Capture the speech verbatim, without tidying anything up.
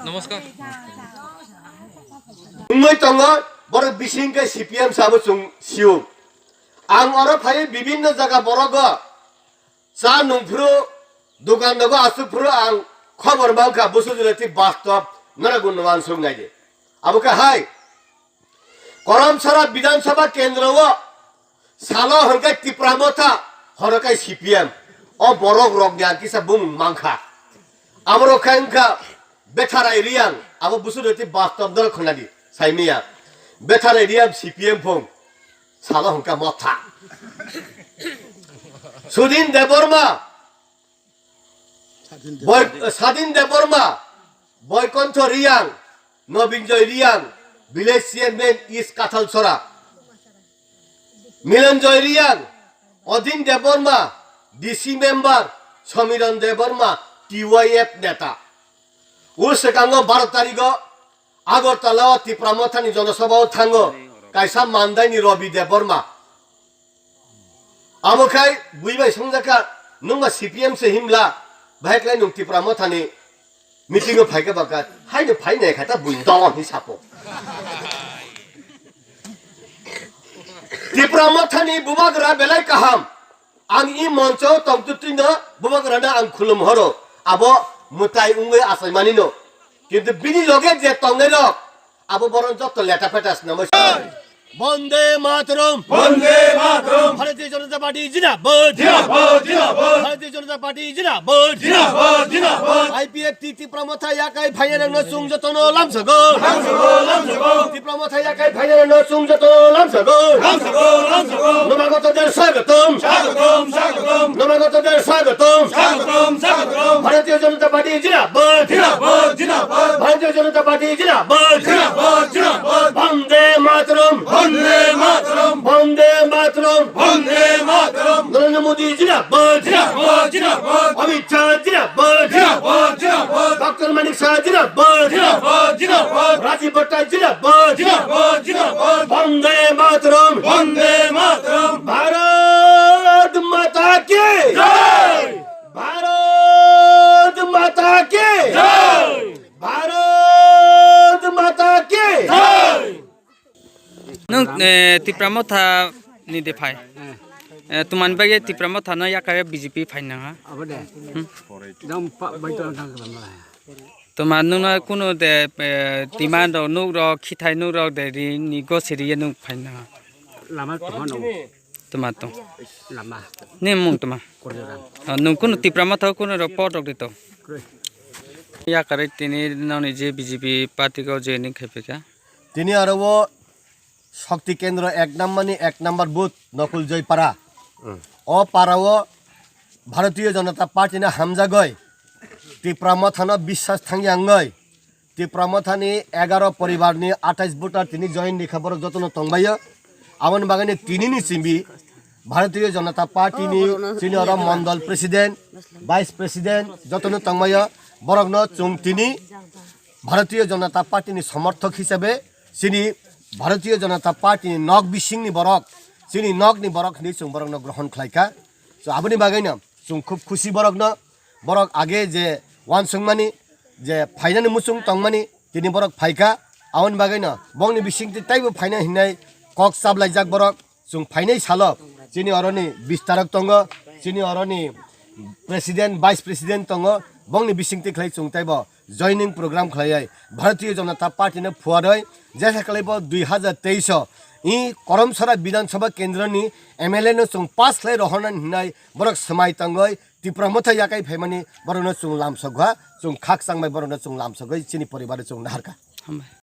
Namaskar. Wngwi tongo, borok bising khe C P M sabo chwng sio. Ang oro phai bibinno jaga borogo cha nungphuru, dogan nogo aswk phuru ang khobor mankha, busu jora tei bastob norok uansuk naidi. Abo khe hai, Karamsara Bidhan Sabha kendro o salo hwnkhe Tipra Motha, horo khe C P M. O borok rok ni ang kisa bumung mankha. Aborok khe wngkha Betharai Reang, abo busu roti bastob dol khwnadi, saimiya. Betharai Reang C P M phung, salo hwnkha Motha. Sudin Debbarma, Sadin Debbarma. Boy-, Sadin Debbarma, Boykontho Reang, Nobinjoy Reang, Village Chairman East Kathalsora, Milanjoy Reang, Odin Debbarma, D C member, Somiron Debbarma, T Y F neta. O swkango baro tarigo Agartala o Tipra Mothani jonosabha o thango kaisa mandaini Robi Debbarma. Abo khai bui bai songjakha, "Nwng ba C P M se himla, bahai khlai nwng Tipra Mothani meeting o phaikha baka, haino phai nai kha ta bui dol hinwi sapo." Tipra Mothani bubagra belai kaham. Ang i moncho tongtwtwino bubagrano ang khulum horo. Abo mwtai wngwi achaimani no. Kintu bini loge je tongnai rok, abo boron jotto leta peta swnamwi. Bonde Mataram! Bonde Mataram! Bharatiya Janata Party jindabad! Jindabad, jindabad! Bharatiya Janata Party jindabad! Jindabad, jindabad! I P F T Tipra Motha yakai phainai rokno chwng jotono lamsago! Lamsago, lamsago! Tipra Motha yakai phainai rokno chwng jotono lamsago! Lamsago, lamsago! Nomagotodar swagotom! Swagotom, swagotom! Nomagotodar swagotom! Swagotom, swagotom! Bharatiya Janata Party jindabad! Jindabad, jindabad! Bharatiya Janata Party jindabad! Jindabad, jindabad! Bonde Mataram! Bonde Mataram! Bonde Mataram! Bonde Mataram! Narendra Modi jindabad! Jindabad, jindabad! Amit Shah jindabad! Jindabad, jindabad! Doctor Manik Saha jindabad! Jindabad, jindabad! Rajiv Bhattacharyya jindabad! Jindabad, jindabad! Bonde Mataram! Bonde Mataram! Bharat Mata ki! Jai! Bharat Mata ki! Jai! Bharat Mata ki! Jai! Nwng, eh, Tipra Motha ni de phai. Eh, twmani bagwi Tipra Motha no yakarwi B J P phai nang ha? Abo de. Hmm. Dam pa-, bai to nang kala mala. Twma nwng no kunu de, eh, demand rok, nuk rok, khithai nuk rok de ri ni gosi ri ye nwng phai nang ha? Lama tongma no. Twma tong. Lama. Ni mung twma. Korjora. Ah, nwng kunu Tipra Motha kunu rok pot rok de to. Kre. Yakarwi tini noni je B J P party ko joining khai phika. Tini aro o Shakti Kendra ek number ni ek number booth Nakul Joy Para. Hmm. O para o Bharatiya Janata Party no hamjagwi Tipra Motha no biswas thangya wngwi Tipra Motha ni egaro poribar ni athais voter tini join ni kha borok joto no tongbaio. Aboni bagwi ni tini ni simi Bharatiya Janata Party ni chini oro mondol president, vice president joto no tongbaio. Borok no chwng tini Bharatiya Janata Party ni somorthok hisabe chini Bharatiya Janata Party ni nok bising ni borok, chini nok ni borok hinwi chwng borok no grohon khlai kha. So, aboni bagwi no chwng khub khusi borok no, borok age je uansukmani, je phainani muchung tongmani, tini borok phai kha. Aboni bagwi no bongni bising twi taibo phaina hinwi kok chaplaijak borok. Chwng phainai salo chini oroni bistarok tongo, chini oroni president, vice president tongo, bongni bisingtwi khlai chwng teibo joining program khlaiwi Bharatiya Janata Party no phuarwi jesa khlaibo dui hazar teis o i Karamsara Bidhan Sabha Kendra ni M L A no chwng pass khlai rohornani hinwi borok swmai tongwi Tipra Motha yakai phaimani borokno chwng lamsokha, chwng khakchangbai borokno chwng lamsogwi chini poribar chwng naharkha. Hambai.